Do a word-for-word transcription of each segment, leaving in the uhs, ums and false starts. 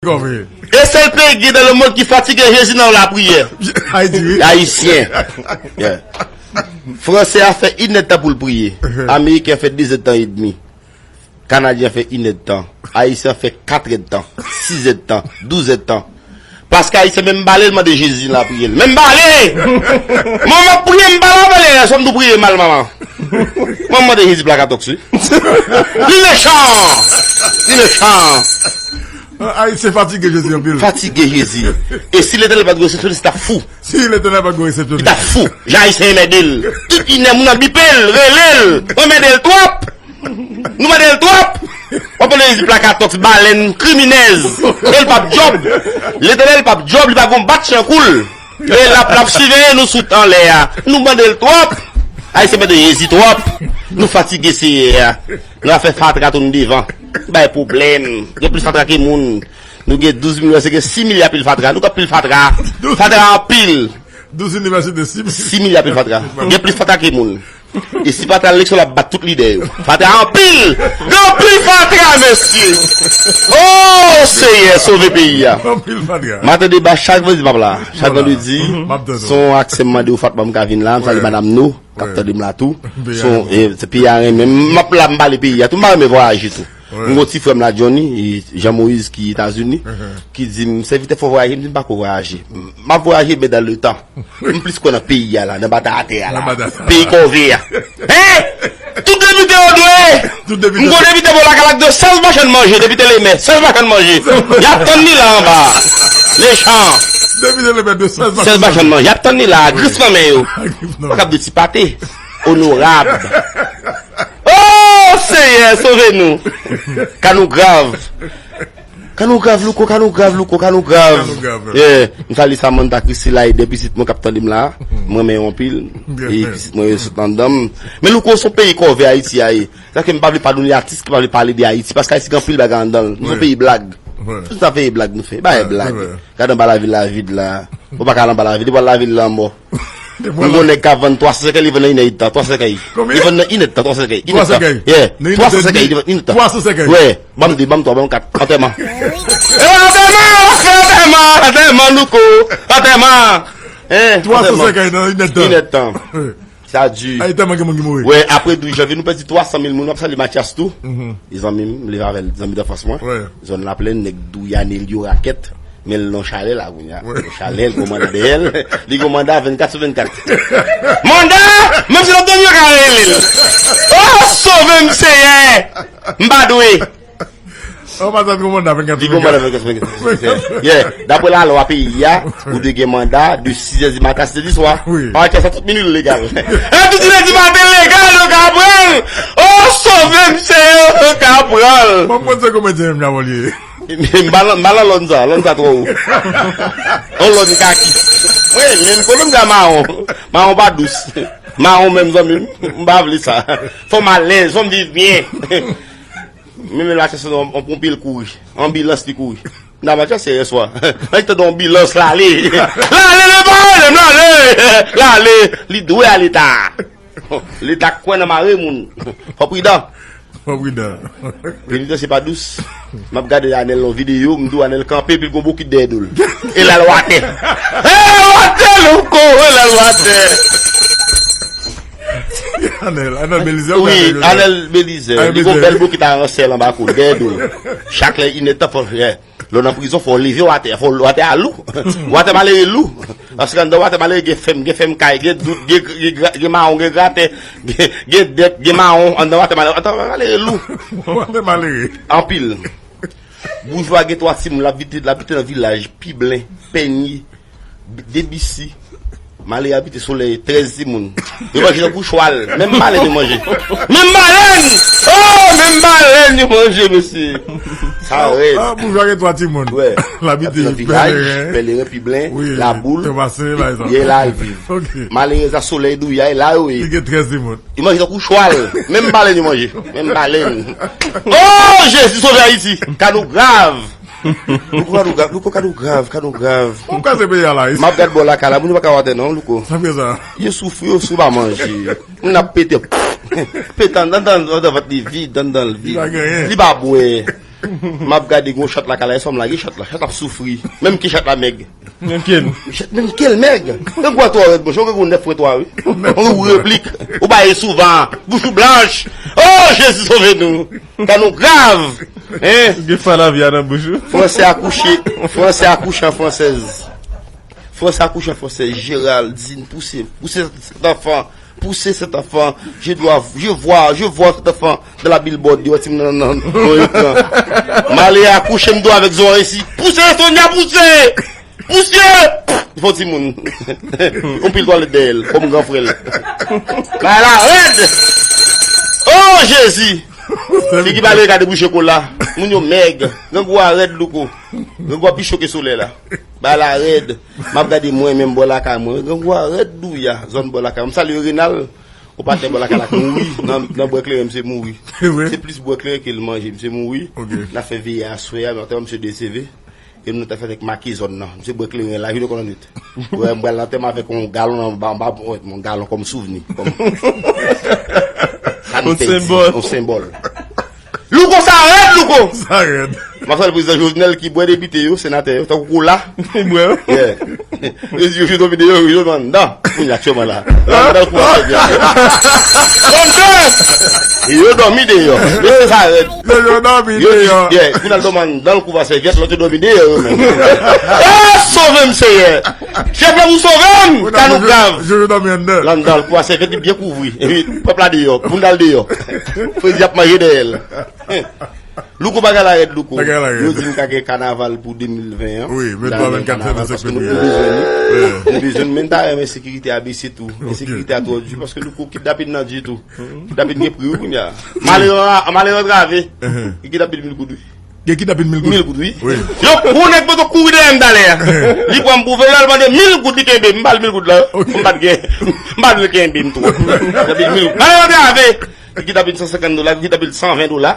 Kòve. E sèl peyi ki gen dans le monde ki fatige Jezi nan lapriyè. Ayiti, wi. Ayisyen. Yeah. Fransè a fè inèdtan pou l priye. Ameriken fè dezèdtan edmi. Kanadyen fè inèdtan. Ayisyen fè katrèdtan, sizèdtan, douzèdtan. Paske Ayisyen menm bale l mande Jezi nan lapriyè l. Menm bale! Manman priye m bale avè lè sòm tou priye mal manman. Mwen mande Jezi plakatòks wi. Li mechan! Li mechan! Ayisyen fatige Jezi anpil. Fatige Jezi. E si Letènèl pa t gen resepsyonis, li t ap fou. Si Letènèl pa t gen resepsyonis. Li t ap fou. Jan Ayisyen enmède l. Tout inè moun ap bipe l, rele l, anmède l twòp. Nou mande l twòp. W ap mande Jezi plakatòks, balèn, kriminèz. E l p ap djòb. Letènèl p ap djòb, li pa gon bat chan kou l. E l ap, l ap siveye nou sot anlè a. Nou mande l twòp. Ayisyen mande Jezi twòp. Nou fatige Seyè a. Nou ap fè fatra tounen devan. Bay pwoblèm. Gen plis fatra ke moun. Nou gen douz milyon, se gen sis milya pil fatra. Nou k ap pil fatra. Fatra anpil. Douz inivèsite, sis milya. Sis milya pil fatra. Gen plis fatra ke moun. E si fatra al eleksyon, l ap bat tout lidè yo. Fatra anpil! Gen anpil fatra, mesye! O Seyè, sove peyi a. Anpil fatra. M ap tande deba chak vandredi m ap la. Chak vandredi, se yon aksè m mande yo, Fatma, m ka vin la, m salye madanm nou. K ap tande m la tou. Se yon, e, se peyi a renmen m. M ap la, m pale peyi a tou. M pa renmen vwayaje tou. M gon ti frè m la, Johnny, e, Jean Moïse ki Etazini, ki di m, sèvitè, fò w vwayaje. M di, m pa ko vwayaje. M ap vwayaje, men dans le temps. M plis kwè nan peyi a la, nan batay atè a la. Peyi kòve a. Hein? Tout depite yo dwe. M gon depite bò lakay la k dwe sèz machann manje, depite Lemè, sèz machann manje. Y ap tann li la anba. Mechan. Depite Lemè dwe sèz machann manje. Y ap tann li la, gris nan men yo. Pa kap de ti pate. Onorab. O Seyè, sove nou. Ka nou grav. Ka nou grav, Louko, ka nou grav, Louko, ka nou grav. Ka nou grav. Yeah. M salye Samantha, Christy, Laide, pitit mwen k ap tande m la. M renmen yo anpil. E pitit mwen yo sot anndan m. Men Louko, se yon peyi kòve Ayiti a ye. Sa ke m pa vle padone atis ki pa vle pale de Ayiti, paske Ayiti gen anpil bagay anndan l. Nou se yon peyi blag. Tout sa peyi blag nou fè. Bagay blag. Gade anba lavil la vid la. Ou pa ka al anba lavil, ou pa lavil la mò. M gon nèg k ap vann twa san senkant, li vann nan inèdtan, twa san senkant. Li vann nan inèdtan, twa san senkant. Inèdtan. Yeah. Twa san senkant, li vann inèdtan. Twa san senkant. Wè, ban m de, ban m twa, ban m kat. Antèman. E antèman, antèman, antèman, Louko. Antèman. Hein, twa san senkant nan inèdtan. Inèdtan. Sa di. Ay, tèlman gen moun ki mouri. Wè, apre douz janvye, nou pèdi twa san mil moun. M ap salye Mathias tou. E zanmi m, m leve avè l, zanmi danfans mwen. Zòn Laplèn, nèg Douyane, Elyo Rakèt. Men l nan chalè la, kounye a. Nan chalè, l gon manda dèyè l. Li gon manda vennkat sou vennkat. Manda! Menm si l ap dòmi, yo ka rele l. O, sove m, Seyè! M pa dwe. Anbasad gon manda vennkat sou vennkat. Li gon manda vennkat sou vennkat. Yeah. Daprè lalwa peyi a, ou dwe gen manda de sizè di maten a sizè di swa. Wi. Pa wè sa tout minui legal. E tout inè di maten legal, yo ka pran l. O, sove m, Seyè, yo ka pran l. Bon, mwen se komedyen menm la, mwen li ye. M pa nan, m pa nan lòn sa, lòn sa twò wo. On lòn kaki. Wi, men kolonn sa mawon. Mawon pa dous. Mawon menm, zanmi m, m pa vle sa. Fò m alèz, fò m viv byen. Men, men la chèche on, on ponpye l kouri. Anbilans li kouri. Nan Mathias yè swa. Mwen tande anbilans l ale. L ale, l ale, l ale. L ale. Li dwe ale ta. Leta kwè nan mare moun. Fò pridan. Fò pridan. Penitansye pa dous. M ap gade Anèl nan videyo, m di w Anèl kanpe, epi l gon bokit dèyè do l. E l al watè. E l al watè, Louko, e l al watè. Anèl, Anèl Belizè. Wi, Anèl Belizè. Li gon bèl bokit a ransèl anba kou l, dèyè do l. Chak lè inèdtan fò, yeah. Lè w nan prizon, fò w leve watè, fò watè a lou. Watè malere lou. Paske anndan watè malere gen fèm, gen fèm kay, gen dout, gen, gen, gen mawon, gen gratè, gen, gen dèt, gen mawon, anndan watè malere, anndan watè malere lou. Watè malere. Anpil. Boujwa gen twa timoun, l ap abite, l ap abite nan vilaj, Piblen, Pènye, Debisi. Malere abite Solèy, trèz timoun. Yo manje tankou chwal. Menm balèn yo manje. Menm balèn! Oh, menm balèn yo manje, mesye. Sa rèd. Ah, boujwa gen twa timoun. Wè. L abite nan vilaj, Pèleren, Piblen, Laboul, Piblen, la l viv. Malere a Solèy, Douyay, la yo ye. Li gen trèz timoun. Yo manje tankou chwal. Menm balèn yo manje. Menm balèn. Oh, Jezi, sove Ayiti. Ka nou grav. Louko, ka nou grav, Louko, ka nou grav, ka nou grav. Ou kraze peyi a la, isi. M ap gad bò lakay la, moun yo pa ka watè non, Louko. Sa fè sa. Yo soufri, yo sou pa manje. Moun ap pete. Pete anndan, anndan, anndan vant li vid, anndan l vid. Li pa genyen. Li pa bwè. M ap gade gon chat la, kala, e sa m lage chat la. Chat ap soufri. Menm ke chat la mèg. Menm ke l. Chat, menm ke l mèg. Grangou a twò rèd, monchè. Grangou nèf pwen twa, wi. Grangou replik. Ou ba e souvan. Bouch ou blanch. Oh, Jezi, sove nou. Ka nou grav. Hein? Ou gen fanavi a nan bouch ou. Fransè akouche. Fransè akouche an fransèz. Fransè akouche an fransèz. Géraldine, pouse. Pouse cet enfant. Pousser cet enfant, je dois, je vois, je vois cet enfant dans la billboard, yo, ti moun nan, nan, nan ekran. M ale akouche m dwe avèk zòrèy si. Pouse, Sonia, pouse! Pouse! Fò ti moun. Yon pil twalèt dèyè l, kòm gran frè l. Bagay la rèd! Oh, Jezi! Figi malere ka debouche kola. Moun yo mèg. Grangou a rèd, louko. Grangou a pi cho ke solèy la. Bagay la rèd. M ap gade mwen menm bò lakay mwen. Grangou a rèd douya. Zòn bò lakay mwen. M salye Renal. Ou pa tè bò lakay la mouri. Nan, nan bwè kleren, misye mouri. Se vre? Se plis bwè kleren ke l manje. Misye mouri. Ok. N a fè veye aswè a, men antèman misye deseve. E nou te fèt ak make zòn nan. Misye bwè kleren la, jounen konn annwit. Wè, m pral antèman avèk yon galon nan, anba, anba, yon galon kòm souvni. Kòm sa n te di, yon senbòl. Yon senbòl. Louko, sa rèd, louko! Sa rèd. M ap salye prezidan Jovenel ki bwè depite yo, senatè yo, tankou kola. Li bwè yo. Yeah. Yo di yo, yo dòmi deyò, yo dòmi anndan. Kounye a aktyèlman la. Anndan kou a fè byen. Anndan! Yo dòmi deyò. Mesye, sa rèd. Yo, yo dòmi deyò. Yeah, pou n al dòmi anndan kou a sèvyèt, lòt yo dòmi deyò yo menm. Eh, sove m, Seyè! Chèf la, pou sove m! Ka nou grav! Yo, yo dòmi anndan. Anndan kou a sèvyèt, li byen kouvri. Epi pèp la deyò, pou n al deyò. Fredi ap manje dèyè l. Louko, bagay la rèd, louko. Bagay la rèd. Yo di n ka gen kanaval pou de mil ven an. Wi, vennntwa, vennkat, vennsenk fevriye. Paske nou bezwen nou. Nou bezwen nou, men n ta renmen sekirite a bese tou. Ensekirite a twò di, paske louko, kidnapin nan di tou. Kidnapin gen pri, wi, kounye a. Malere, malere antrave. Li kidnapin mil goud, wi. Gen kidnapin mil goud. Mil goud, wi. Wi. Yo, pou nèg poto kouri dèyè m talè a. Li pran m pou veyòl, mande mil goud li kenbe. M ba l mil goud la. M pa t gen. M pa t vle kenbe m twòp. Kidnapin mil goud. Malere antrave. Kidnapin san senkant dola, kidnapin san ven dola,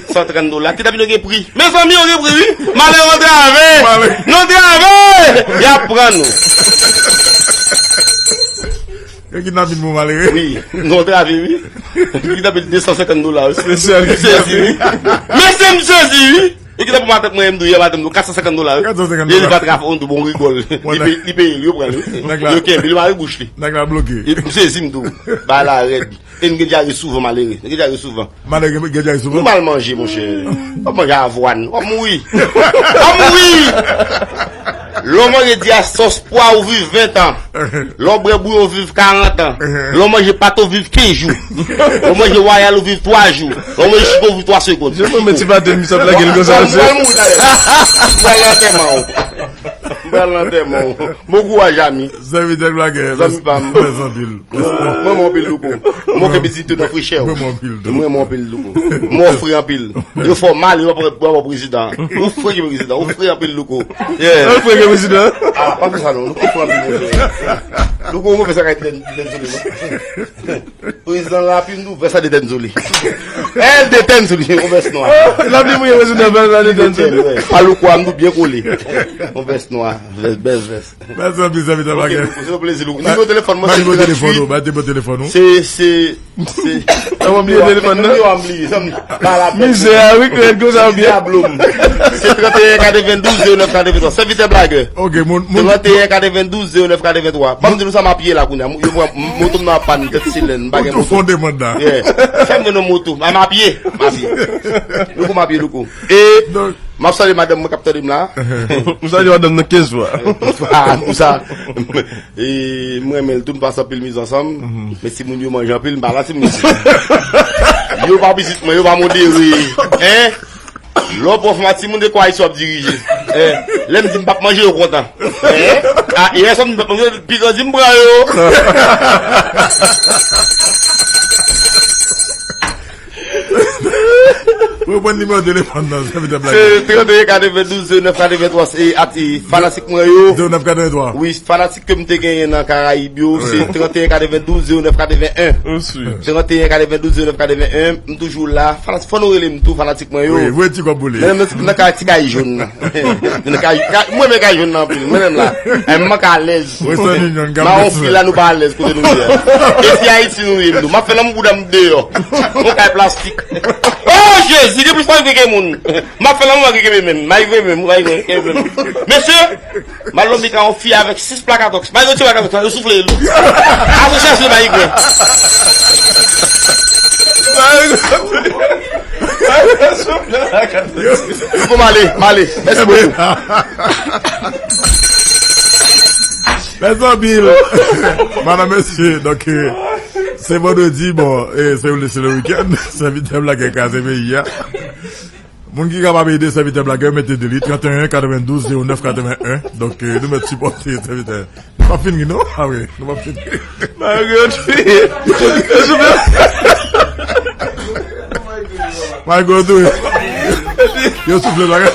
san trant dola. Kidnapin yo gen pri. Mezanmi, yo gen pri, wi. Malere antrave. Malere. Nou antrave. Y ap pran nou. Yo kidnapin pou malere. Wi, nou antrave, wi. Kidnapin de san senkant dola, wi. Mesye, m sezi, wi. Mesye, m sezi, wi. E kidnapin matant mwen, m di w, yè matant m di w, kat san senkant dola, wi. Kat san senkant dola. E li pa trafik, on di w, bon, rigòl. Li peye, li peye l, yo pran li. Li kenbe, li mare bouch li. Nèg la bloke. E m sezi, m di w. Bagay la rèd. E n gen dyare souvan, malere. N gen dyare souvan. Malere gen, gen dyare souvan. Nou mal manje, monchè. W ap manje avwàn. W ap mouri. W ap mouri. Lè w manje dyasòs pwa, ou viv ven tan. Lè w bwè bouyon, ou viv karant an. Lè w manje pate, ou viv kenz jou. Lè w manje wayal, ou viv twa jou. Lè w manje chito, ou viv twa segonn. Je mwen, men ti pate, m sot lage l konsa, mesye. M pral mouri talè. M pral nan antèman w. M pral nan antèman w. Bon kouraj, ami. Sèvitè Blagè. Zanmi pa m. Mèsi anpil. Mwen renmen w anpil, louko. Mwen ke pitit yo nan frechè w. Mwen renmen w anpil tou. Mwen renmen w anpil, louko. Mwen fre anpil. Yo fè w mal, yo pa pran prezidan. Ou fre ke prezidan. Ou fre anpil, louko. Yeah. Ou fre ke prezidan. Ah, pa fè sa non. Louko fre anpil, monchè. Louko, ou fè sa kay tèn, tèn sou li, non? Prezidan la, pi m di w, vès la detèn sou li. Eh, detèn sou li, yon vès nwa. L ap di mouye prezidan, vès la detèn sou li. Pa louko a, m di w byen kole. Yon vès nwa, vès, bèl vès. Mèsi anpil, sèvitè Blagè. Se yon plezi, louko. Nimewo telefòn mwen, se tranntuit. Ba nimewo telefòn ou, ba nimewo telefòn ou. Se, se, se. Sa w bliye telefòn nan? Mizè a, wi, krèd konsa, ou byen. Se tranteyen katrevendouz zewo nèf katrevenntwa. Sèvitè Blagè. Ok, moun, moun. Tranteyen katrevendouz zewo nèf katrevenntwa. Ban m di nou sa, m a pye la kounye a. Yo pran moto m nan ap pann tèt silèn, m pa gen moto. Ou tou fon demann la. Yeah. Fè m jwenn yon moto. M a pye. M a pye. Louko, m a pye, louko. E m ap salye madanm mwen k ap tande m la. M salye madanm nan kenz fwa. Ah, pou sa. E mwen renmen l tou, nou pase anpil miz ansanm. Men timoun yo manje anpil, m pa la timoun. Yo pa pitit mwen, yo pa modere. Hein? Lè w pran fòm a timoun, de kwa isi w ap dirije? Eh, lè m di m p ap manje, yo kontan. Eh? Ah, yè swa m di m p ap manje, pi gran di m pran yo. Reprann nimewo telefòn nan, sèvitè Blagè. Se tranteyen katrevendouz zewo nèf katrevenntwa, se ati fanatik mwen yo. Zewo nèf katrevenntwa. Wi, fanatik ke m te genyen nan Karayib yo, se tranteyen katrevendouz zewo nèf katreven en. Tranteyen katrevendouz zewo nèf katreven en, m toujou la. Fanatik, fò nou rele m tou, fanatik mwen yo. Wi, voye ti kòb pou li. Men nan, nan kay, ti kay jòn nan. Nan kay, kay, mwen renmen kay jòn nan anpil, mwen menm la. Eh, m manke alèz. Western Union, Gap Mawon West. Fila, nou pa alèz kote nou ye a. E si Ayiti nou ye, nou. M ap fè lanmou bouda m deyò. Yon kay plastik. Oh, Jezi! Si gen plis mayigwe ke moun. M ap fè lanmou mayigwe ke menm. Mayigwe menm, mayigwe ke menm. Mesye, m al lonbrik a yon fi avèk sis plakatòks. Mayigwe ti plakatòks la, yo soufle l. Asosyasyon mayigwe. Mayigwe soufle plakatòks. Fouco, m ale, m ale. Mèsi bokou. Mèsi anpil. Madanm, mesye, donk, eh, se vandredi, bon, eh, se, se le wikenn. Sèvitè Black Eye kraze peyi a. Moun ki kapab ede sèvitè Black Eye, mete de li, trant e en, katrevendouz, zewo nèf, katreven en. Donk, eh, nou mèt sipòte sèvitè. Nou p ap fin ri, non? Ah wi, nou p ap fin ri. Mayigwe tou ye. Yo soufle Black Eye.